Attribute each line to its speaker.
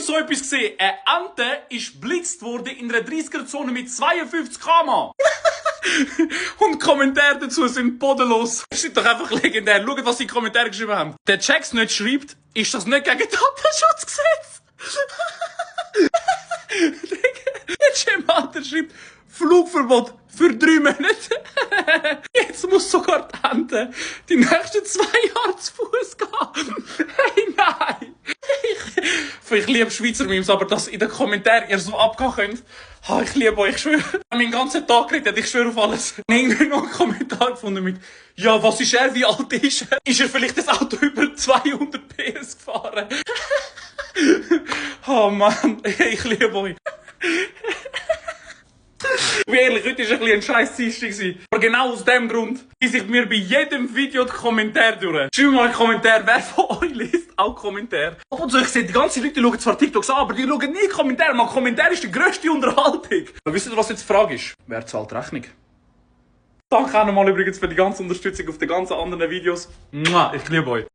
Speaker 1: so etwas gesehen? Eine Ente ist blitzt worden in einer 30er-Zone mit 52 km/h. Und die Kommentare dazu sind bodenlos. Das ist doch einfach legendär. Schaut, was die Kommentare geschrieben haben. Der Checks nicht schreibt, ist das nicht gegen Datenschutzgesetz? Der Cemater schreibt, Flugverbot für 3 Monate. Jetzt muss sogar die Ente die nächsten 2 Jahre zu Fuß gehen. Hey, nein. Ich liebe Schweizer Memes, aber dass in den Kommentaren ihr so abgehen könnt. Ha, ich liebe euch, ich schwöre. Ich habe meinen ganzen Tag geredet, ich schwöre auf alles. Ich habe irgendwie noch einen Kommentar gefunden mit, ja, was ist er, wie alt ist er? Ist er vielleicht das Auto über 200 PS gefahren? Oh Mann, ich liebe euch. Wie ehrlich, heute war ein scheiß Dienstag. Aber genau aus dem Grund lese ich mir bei jedem Video die Kommentare durch. Schreibt mal einen Kommentar, wer von euch liest auch Kommentare. Und ich sehe, die ganzen Leute schauen zwar TikToks an, aber die schauen nie Kommentare. Man, Kommentare ist die grösste Unterhaltung. Aber wisst ihr, was jetzt die Frage ist? Wer zahlt die Rechnung? Danke auch nochmal übrigens für die ganze Unterstützung auf den ganzen anderen Videos. Ich liebe euch.